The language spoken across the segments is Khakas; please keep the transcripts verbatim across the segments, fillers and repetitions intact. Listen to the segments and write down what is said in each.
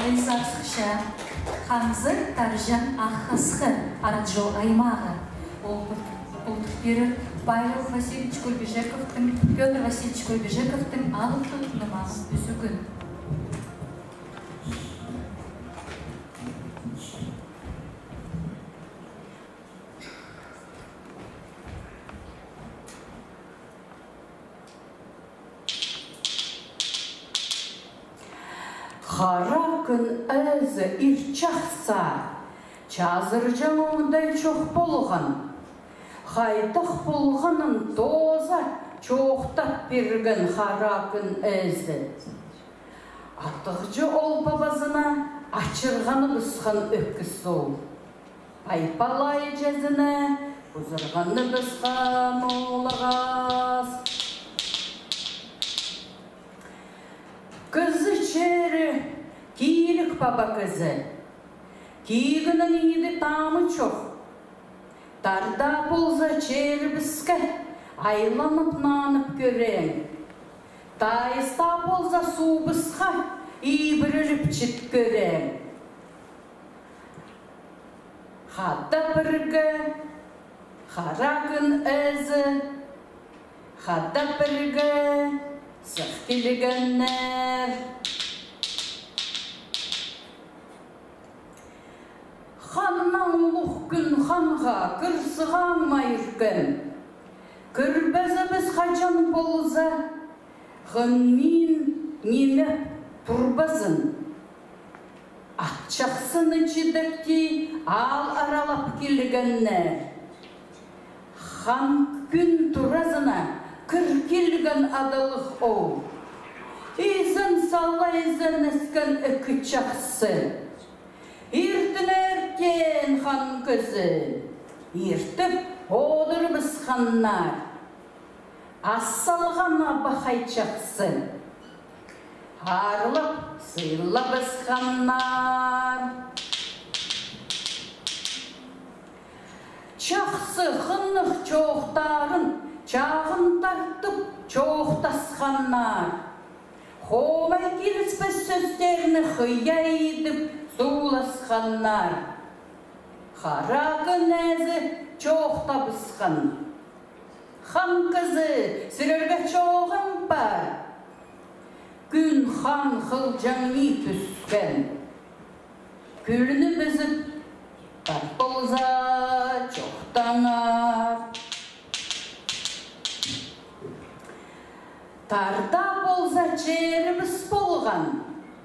Сарсыхча «Хамзы Тарҷан ах хасхы», Ара-Чоо аймағы. Ол пу-, пултыр пирер Павел Васильевич Куйбышековтың, Пётр Васильевич Куйбышековтың алыптығ нымағын ӱзӱгін. Хара Кӱн Ээзі ир чахсы, чазырҷаң оңдай чох полған. Хайдағ полғанын тооза чоохтап пирген Хара Кӱн Ээзі. Аттығҷы ол пабазына ачырғаныбысхан ӧккіс ол. Пай палайҷазына пузырғаныбысхан ол ағас. Кізі чирі килік паба кізі. Кигінің иді тамы чох. Тарда полза чирібіске айланып-нанып кӧрең. Тайыста полза суубысха ибіріліп чіт кӧрең. Хада пірге Хара Кӱн Ээзі, хада пірге сых килгеннер. Ханнаң улуғ Кӱн Ханға кір сығаң ма, иркем? Кірбезібіс хаҷан полза, хынмин нимеп турбазын. Ат чахсыны чидекти аал аралап килгеннер. Хан Кӱн туразына кір килген адалығ ол. Изен сала изеннескен ікі чахсы. Иртенертен хан кізі иртіп одырыбысханнар. Ас салған абахай чахсы. Аарлап сыйлабысханнар. Чахсы хынығ чоохтарын чағын тартып чоохтасханнар. Хомай киліспес сӧстерні хыйа идіп сууласханнар. Хара Кӱн Ээзі чоохтабысхан. Хан кізі, сірерге чооғым пар. Кӱн Хан хылҷаңнай тӱскен. Кӱлінібізіп пар полза чоохтаңар. Тарда полза чирібіс полған,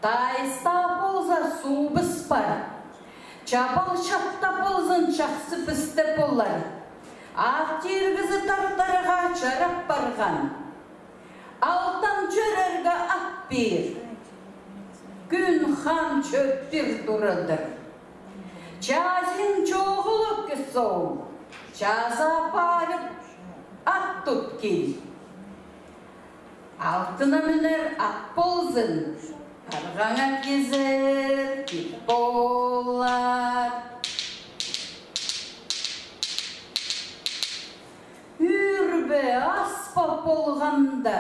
тайыста полза суубыс пар. Чабал чатта ползын, чахсы пісте полар. Ат тиргізі тартарға чарап парған. Алтан чӧрерге ат пир. Кӱн Хан чӧппир турадыр. Чазың чоғыл, ӧккіс ол, чаза парып, ат тут кил. Алтына мінер ат ползын, арғаңа кизер кит полар. Ӱр бе, ас па полғанда,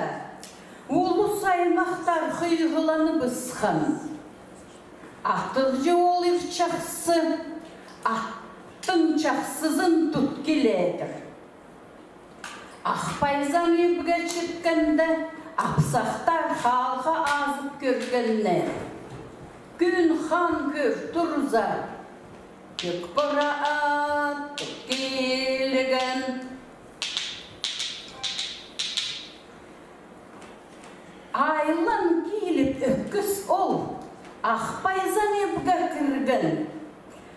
улус аймахтар хыйғыланыбысхан. Аттығҷы ол ир чахсы аттың чахсызын тут киледір. Ах Пайзаң ибге чіткенде, апсахтар халға азып кӧргеннер. Кӱн Хан кӧр турза, Кӧк пора ат тут килген. Айлан киліп, ӧккіс ол Ах Пайзаң ибге кірген.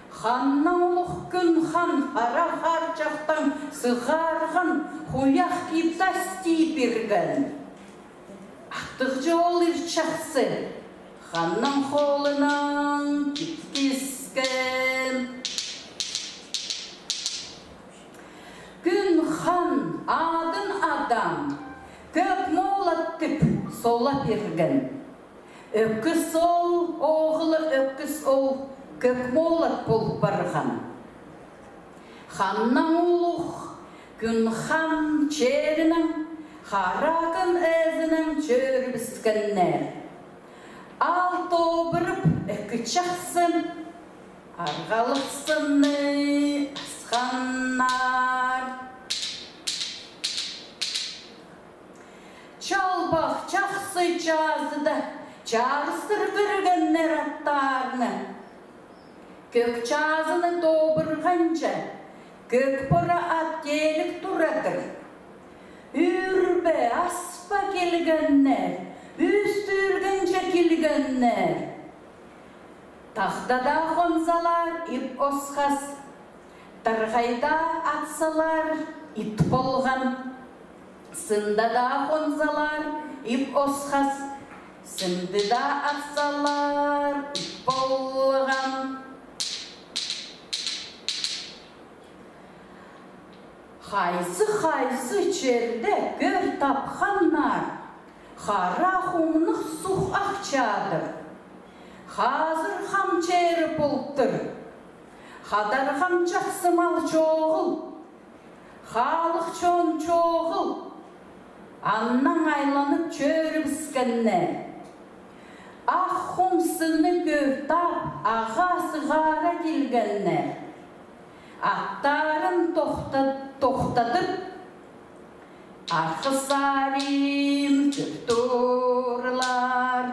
Ханнаң улуғ Кӱн Хан хара харчахтаң сығарған хуях кип тас тии пирген. Аттығҷы ол ир чахсы ханның холынаң киткіскен. Кӱн Хан адын адам Кӧк Молат тіп сола пирген. Ӧккіс ол, оғылы ӧккіс ол Кӧк Молат пол парған. Ханнаң улуғ Кӱн Хан чирінең Хара Кӱн Ээзінең чӧрібіскеннер. Аал тобырып, ікі чахсы арғалығ сынны асханнар. Чалбах чахсы чазыда чарыстыр кіргеннер аттарны. Кӧк чазыны тобырғанҷа, кӧк пора ат теелік турадыр. Ӱрбе, аспа килгеннер, ӱстӱргенҷе килгеннер. Тахтада хонзалар, ип осхас. Тарғайда атсалар, ит полған. Сында даа хонзалар, ип осхас. Сында даа атсалар, ит полған. Хайзы-хайзы чирде кӧр тапханнар, хара хумнығ сух ах чадыр. Хазыр хам чері полтыр. Хадарған чахсы мал чоғыл, халых чон чоғыл. Аннаң айланып чӧрібіскеннер. Ах хум сынны кӧр тап, ағаа сығара килгеннер. Аттарын тохта-, тохтадып, арғы сарин кӧр турлар.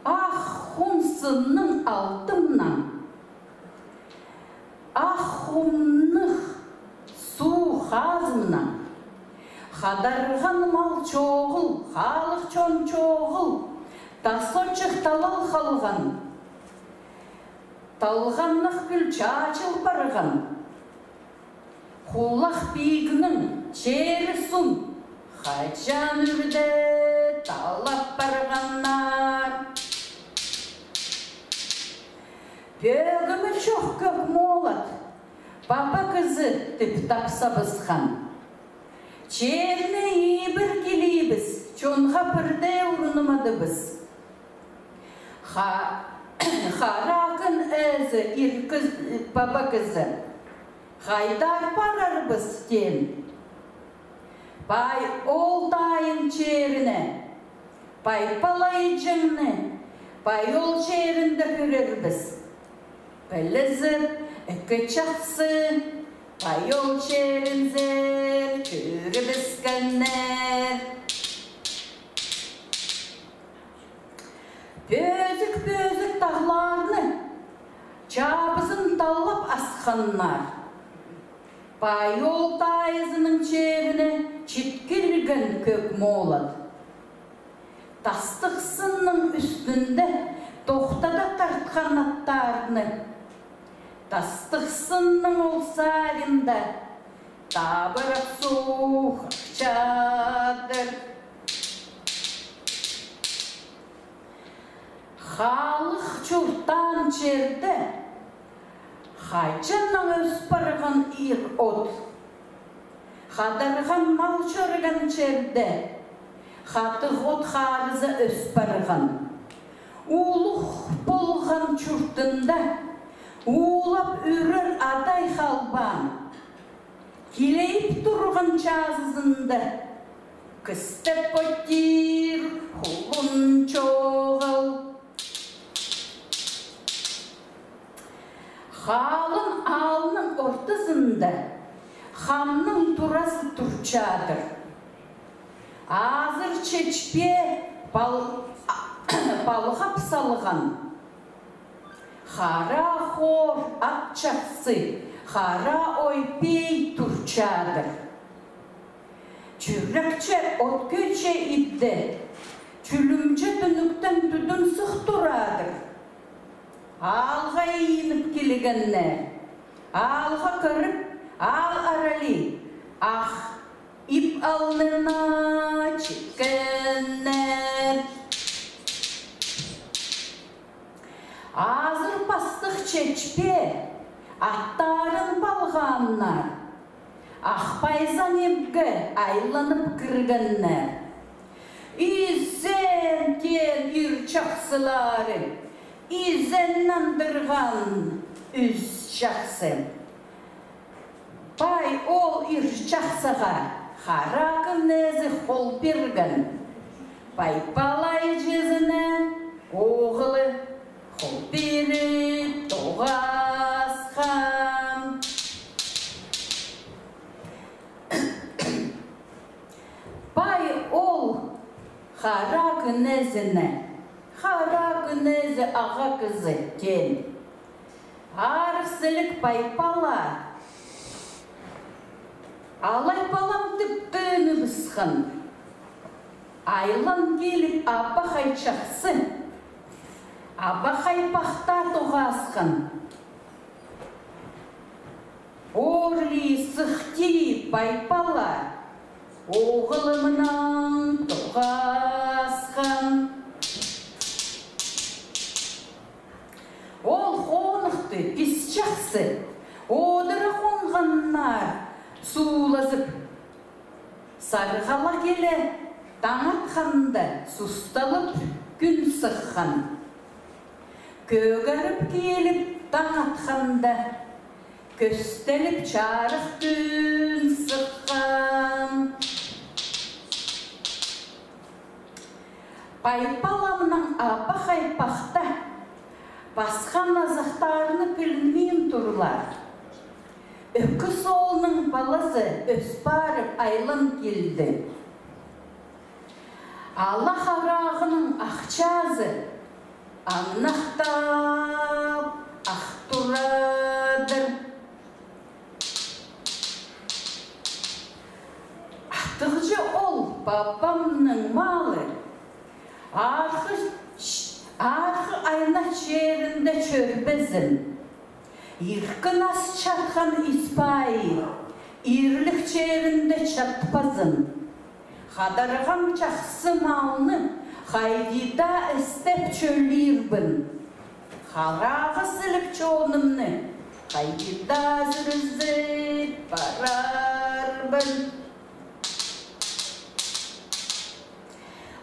Ах хум сынның алтымнаң, ах хумнығ суғ хазымнаң хадарған мал чоғыл, халых чон чоғыл, тас очых талал халған, талғаннығ кӱл чачыл парған. Хулах пигнің чері сун хаҷан ӱрде талап парғаннар. Пӧгімі чох кӧк молат, паба кізі тіп тапсабысхан. Черні ибір килибіс, чонға пірдее урунмадыбыс. Ха-, хара кӱн ээзі, ир кіз-, паба кізі. Хайдар парарбыс, теен. Пай ол тайын черіне, пай палайҷаңны, пай ол черінде кӧрербіс. Пілізіп, ікі чахсы пай ол черінзер чӧрібіскеннер. Пӧзік-пӧзік тағларны чабызын таллап асханнар. Пай ол тайызының черіне чит килген кӧк молат. Тастығ сынның ӱстӱнде тохтада тартхан аттарны. Тастығ сынның ол саринда табырах суғ ах чадыр. Халых чуртаан черде хаҷаннаң ӧс парған ир от. Хадарған мал чӧрген черде хатығ от харыза ӧс парған. Улуғ полған чуртында улап ӱрер адай халбаан. Килейіп турған чазызында кістеп кӧтир хулун чоғыл. Халын аалның ортызында хамның туразы тур чадыр. Азыр чечпе пал-, палғап салған. Хара хор ат чахсы, хара ой пей тур чадыр. Чӱрекче от кӧче ибде, чӱлӱмҷе тӱнӱктең тӱдӱн сых турадыр. Аалға ииніп килгеннер. Аалға кіріп, аал аралай ах ип алнына читкеннер. Азыр пастығ чечпе аттарын палғаннар. Ах пайзан ибге айланып кіргеннер. Изен, теен ир чахсылары, изен нандырған ӱс чахсы. Пай ол ир чахсыға хара кӱн ээзі хол пирген. Пай палайҷызына Хара кӧнезіне, хара кӧнезі ағаа кізі теен. Арығ сіліг Пайпала: «Алай, палам», — тіп тыныбысхан. Айлан киліп, абахай чахсы, абахай пахта тоғасхан. Орлии, сыхтии Пайпала оғылымнаң тоғасхан. Ол хоныхты пис чахсы одыра хонғаннар суулазып. Сарғала киле, таң атханда сусталып кӱн сыххан. Кӧгеріп киліп, таң атханда кӧстеліп чарых кӱн сыххан. Пайпаламнаң абахай пахта пасхан азахтарны пілінмин турлар. Ӧкіс оолның палазы ӧс парып айлан килді. Ала харағының ахчазы аннахтап ах турадыр. Аттығҷы ол пабамның малы, арғы, арғы айна чирінде чӧрбезін. Иркін ас чатхан ис пайы ирлік чирінде чатпазын. Хадарған чахсы малны хайди даа істеп чӧлирбін. Харағы сіліг чонымны хайди даа сӱрізіп парарбын.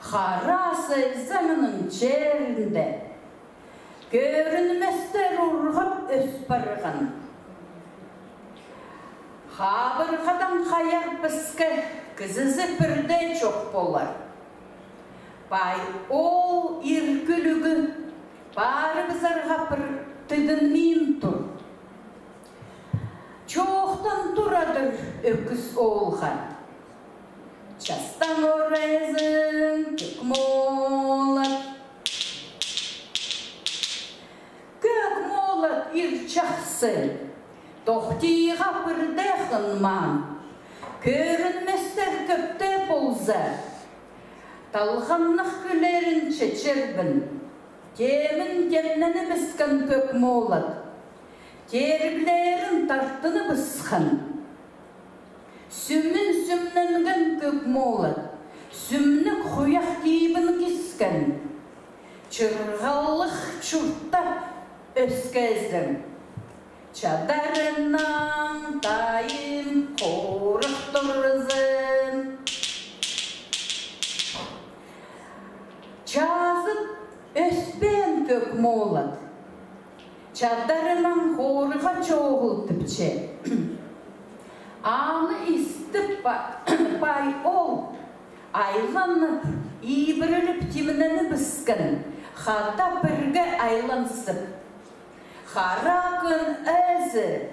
Хара сізеңнің чирінде кӧрінместер урғап ӧс парған. Хабырғадаң хайар піске кізізі пір дее чох полар. Пай оол ир кӱлӱгі парыбызарға пір тыдынмин тур. Чоохтан турадыр ӧкіс оолға: «Частаң орайзың, Кӧк Молат». Кӧк Молат ир чахсы, тохтирға пір дее хынмаан. Кӧрінместер кӧп тее полза, талғаннах кӱлерінче чӧрбін. Темін темненібіскен Кӧк Молат, тиріглерін тартыныбысхан. Сӱмін сӱмненген Кӧк Молат сӱмніг хуях кибін кискен. Чырғаллығ чуртап ӧскезің, чадарынаң тайып хорых турзың. Чазыт ӧспеен Кӧк Молат чадарынаң хорыға чоғыл тіпче. Аны истіп, па-, пай оол айланып, ибіріліп тимненібіскен, хада пірге айланзып. Хара кӧнезі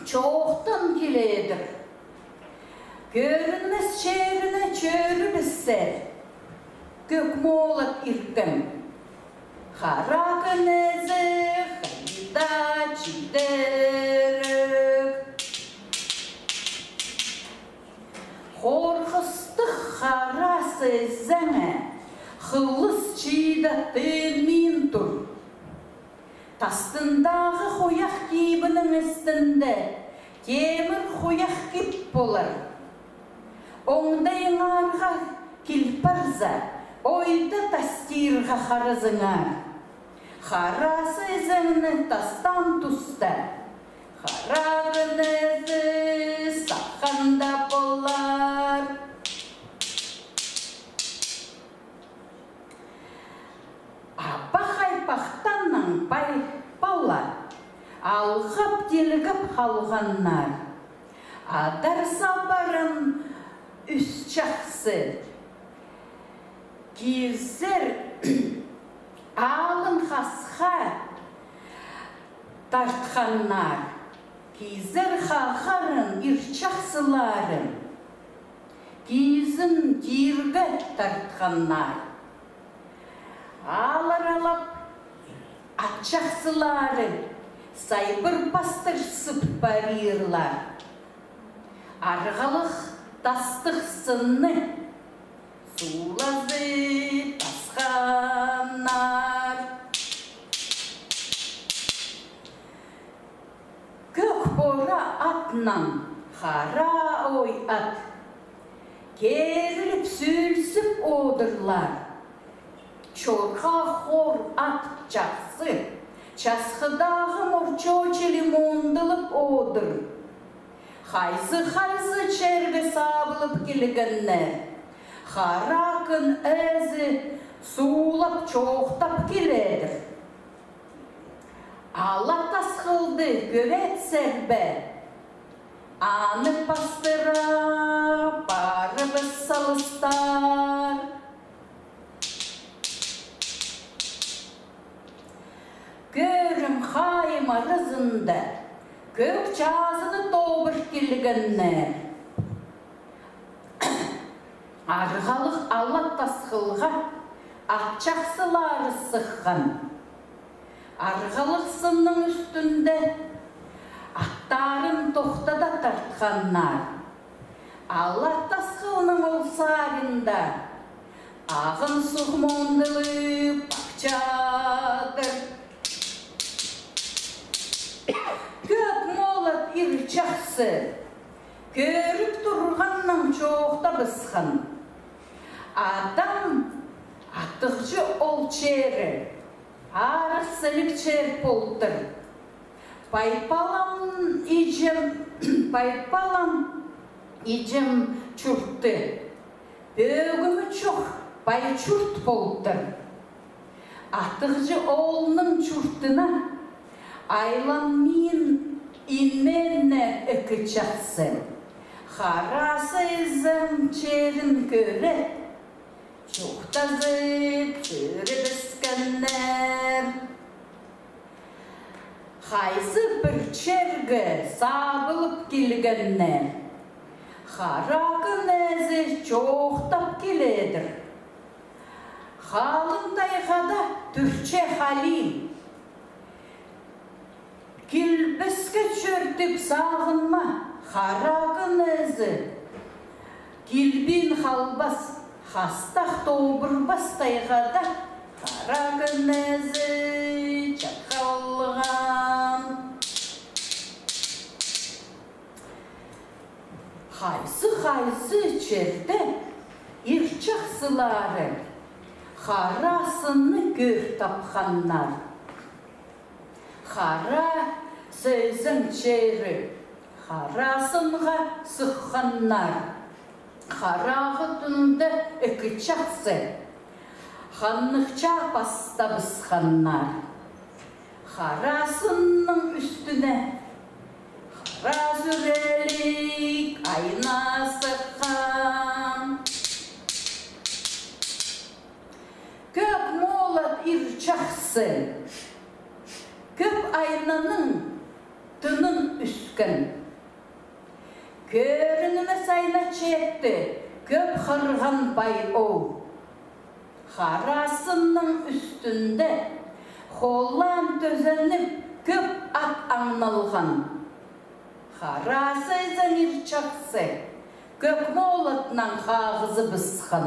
чоохтан киледір. Кӧрінмес чиріне чӧрібіссе, Кӧк Молат иркем. Хара кӧнезі хайда чидерік. Хорғыстығ хара сізеңе хылыс чиде тыынмин тур. Тастындағы хуях кибінің істінде темір хуях кип полар. Оңдайыңарға кил парза, ойда тастирға харазыңар. Хара сізеңні тастаан туста, хара кӧнезі сағында полар. Абахай пахтанаң Пайпала алғап-тилгеп халғаннар. Адар сабарын ӱс чахсы кизер алын хасха тартханнар, кизер хахарын ир чахсылары кизін тирге тартханнар. Алар алап, ат чахсылары сайбыр пастырзып парирлар. Арғалығ тастығ сынны суулазып пасханнар. Кӧк пора атнаң хара ой ат киріліп сӱлсіп одырлар. Чорға хор ат чахсы часхыдағы морчо чіли мондылып одыр. Хайзы-хайзы чирге сабылып килгеннер. Хара кӱн ээзі суулап чоохтап киледір. Ала Тасхылды кӧрерзер бе? Аны пастыра парыбыс салыстар. Кӧрім-хайым аразында кӧк чазыны тобыр килгеннер. Арғалығ Ала Тасхылға ат чахсылары сыххан. Арғалығ сынның ӱстӱнде аттарын тохтада тартханнар. Ала Тасхылның ол саринда ағын суғ мондылып ағып чадыр. Кӧк молат ир чахсы кӧріп турғаннаң чоохтабысхан. Адам атығҷы ол чирі арығ сіліг чир полтыр. Пайпалам иҷем, пайпалам иҷем чурты. Пӧгімі чох пай чурт полтыр. Атығҷы оолның чуртына айланмин инмееннер ікі чахсы. Хара сыйзаң чирін кӧріп, чоохтазып чӧрібіскеннер. Хайзы пір чирге сабылып килгеннер. Хара кӱн ээзі чоохтап киледір. Халың тайғада тӱрче халиң. Килбеске чӧртіп сағынма, хара кӱн ээзі. Килбин халбас, хастах тобырбас тайғада хара кӱн ээзі чат халған. Хайзы-хайзы чирде ир чахсылары хара сынны кӧр тапханнар. Хара сыйзаң чирі хара сынға сыхханнар. Харағы тӱнде ікі чахсы ханнығ чаа пастабысханнар. Хара сынның ӱстӱне хара сӱрелік айна сыххан. Кӧк молат ир чахсы кӧп айнаның тынын ӱскен. Кӧрінмес айна читті кӧп хырған пай оол. Хара сынның ӱстӱнде холлаан тӧзеніп кӧп ат аңналған. Хара сыйзаң ир чахсы кӧк молатнаң хағызыбысхан.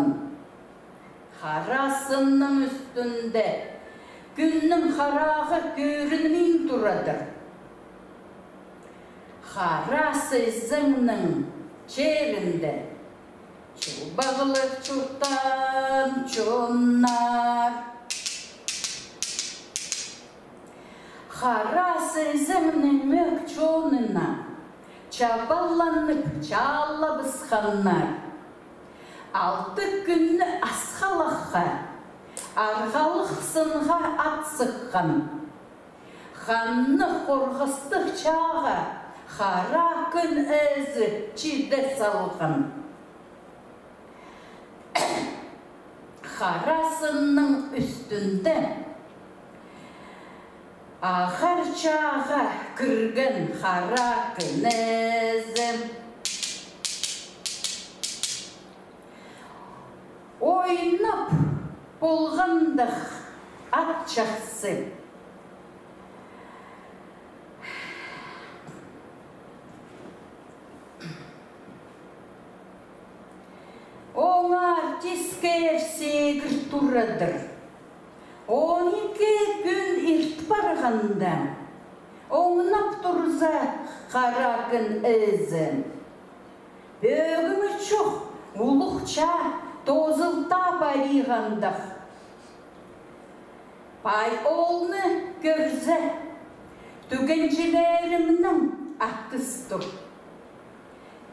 Хара сынның ӱстӱнде кӱннің харағы кӧрінмин турадыр. Хара сыйзаңның чирінде чубағлығ чуртаан чоннар. Хара сыйзаңның мӧк чонына чабалланып чаалабысханнар. Алты кӱнні асхалахха арғалығ сынға ат сыххан. Ханны хорғыстығ чааға хара кӱн ээзі чиде салған. Хара сынның ӱстӱнде ағар чааға кірген хара кӱн ээзі ойнап полғандығ ат чахсы. Оңар тискер сегір турадыр. Он ікі пӱӱн ирт парғанда, оңнап турза, хара кӱн ізі. Пӧгімі чох улуғ чаа тозылта париғандағ. Пай оолны кӧрзе, тӱгенҷілерімнің атыс тур.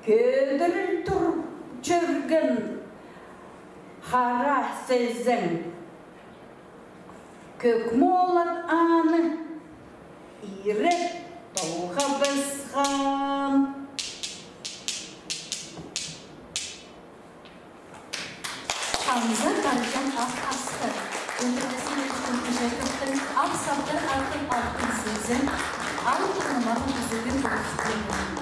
Кӧдіріл тур чӧрген хара сӧзің. Кӧк молат аны иреп толғабысхан. Хамза Карҷан ах асты. Ӱндірмезін ӧскін кічеркіптің ах сабдар артып артын сӧзін, алып тыңнамағын кізігі кӧрістірген.